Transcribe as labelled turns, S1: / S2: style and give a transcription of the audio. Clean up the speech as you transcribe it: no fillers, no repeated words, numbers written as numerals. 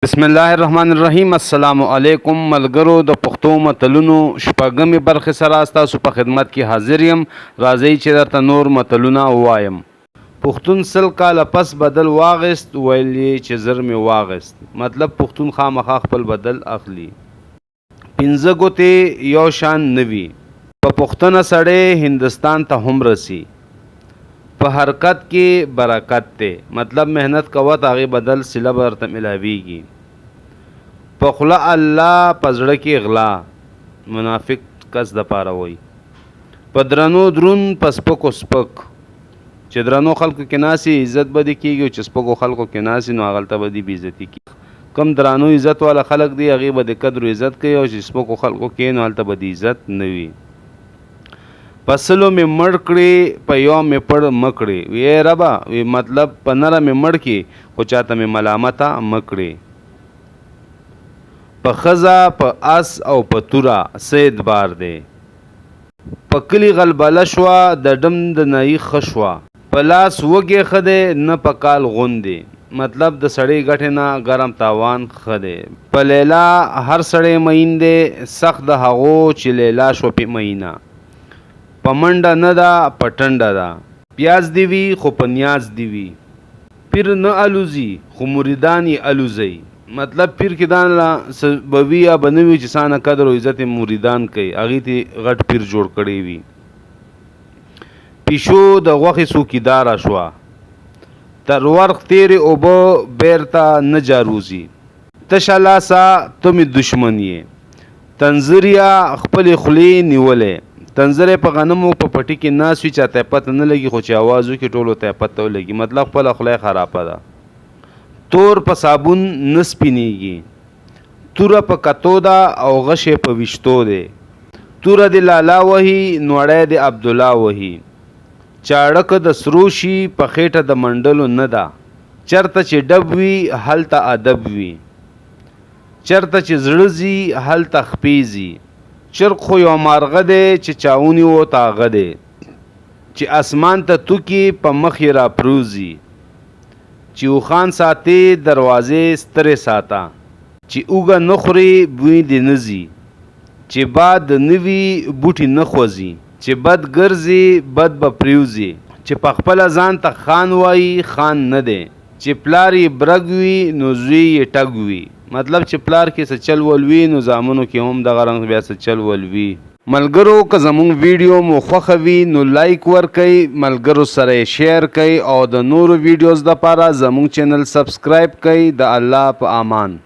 S1: بسم الله الرحمن الرحیم. السلام علیکم ملګرو، د پښتو متلونو شپږمې برخې سره ستاسو په خدمت کې حاضر یم. راځئ چې درته نور متلونه ووایم. پښتون 100 کاله پس بدل واغست، ویل یې چې زر مې واغست. مطلب پښتون خامخا خپل بدل اخلي. پنځه ګوتې یو شان نه وي. په پوښتنه سړی هندوستان ته هم رسي. په حرکت کې برکت دی. مطلب محنت کوه، د هغې بدل صله به درته ملاویږي. په خوله الله، په زړه کې غلا. منافق کس د پاره وایي. په درنو درون، په سپکو سپک. چې درنو خلکو کې ناسي، عزت به دې کېږي، او چې سپکو خلکو کې ناسي، نو هغلته به دې بې عزتي کېږي. کوم درانو عزت والا خلک دي، هغې به د قدر عزت کوي، او چې سپکو خلکو کې، نو هلته به دې عزت نه وي. په 100 مې مړ کړې، په یو مې پړ مه کړې. وی ای ربه، وی مطلب په نره مې مړ کړې، خو چاته مې ملامته مه کړې. په ښځه، په اس او په توره څه اعتبار دی؟ په کلي غلبله شوه، د ډم د نايي ښه شوه. په لاس وږی ښه دی، نه په کال غوندې. مطلب د سړې ګټې نه ګرم تاوان ښه دی. په لیلا هر سړی مئین دی، سخت د هغو چې لیلا شوه پې مئینه. په منډه نه ده، په ټنډه ده. پیاز دې وي، خو په نیاز دې وي. پیر نه الوزي، خو مریدان یې الوزي. مطلب پیر کې دا نه څه به وي یا به نه وي چې سانه قدر او عزت یې مریدان کوي، هغوی ترې غټ پیر جوړ کړی وي. پیشو د غوښې څوکیداره شوه. تر ورخ تېرې اوبه بېرته نه جاروځي. تشه لاسه ته مې دښمن یې. تنزریا خپلې خولې نیولی. تنزری په غنمو په پټي کې ناست وي، چاته یې پته نه لګي، خو چې اواز وکړي، ټولو ته یې پته ولګي. مطلب خپله خوله یې خرابه ده. تور په صابون نه سپینېږي. توره په کتو ده او غشی په ویشتو دی. توره دې لالا وهي، نوړی دې عبدالله وهي. چاړه که د سرو شي، په خېټه د منډلو نه ده. چرته چې ډب وي، هلته ادب وي. چرته چې زړه ځي، هلته خپې ځي. چرګ خو یو مارغه دی، چې چا ونیو تا هغه دی. چې اسمان ته توکي، په مخ یې راپروځي. چې اوښان ساتې، دروازې سترې ساته. چې اوږه نه خورې، بوی دې نه ځي. چې باد نه وي، بوټي نه خوځي. چې بد ګرځې، بد به پرېوځې. چې پخپله ځان ته خان وايي، خان نه دی. چې پلار یې برګ وي، نو زوی یې ټګ وي. مطلب چې پلار کې څه چل ول وي، نو زامنو کې هم دغه رنګ بیا څه چل ول وي. ملګرو، که زمونږ ویډیو مو خوښه وي، نو لایک ورکړئ، ملګرو سره یې شیر کړئ او د نورو ویډیوز لپاره زمونږ چینل سبسکرایب کړئ. د الله په امان.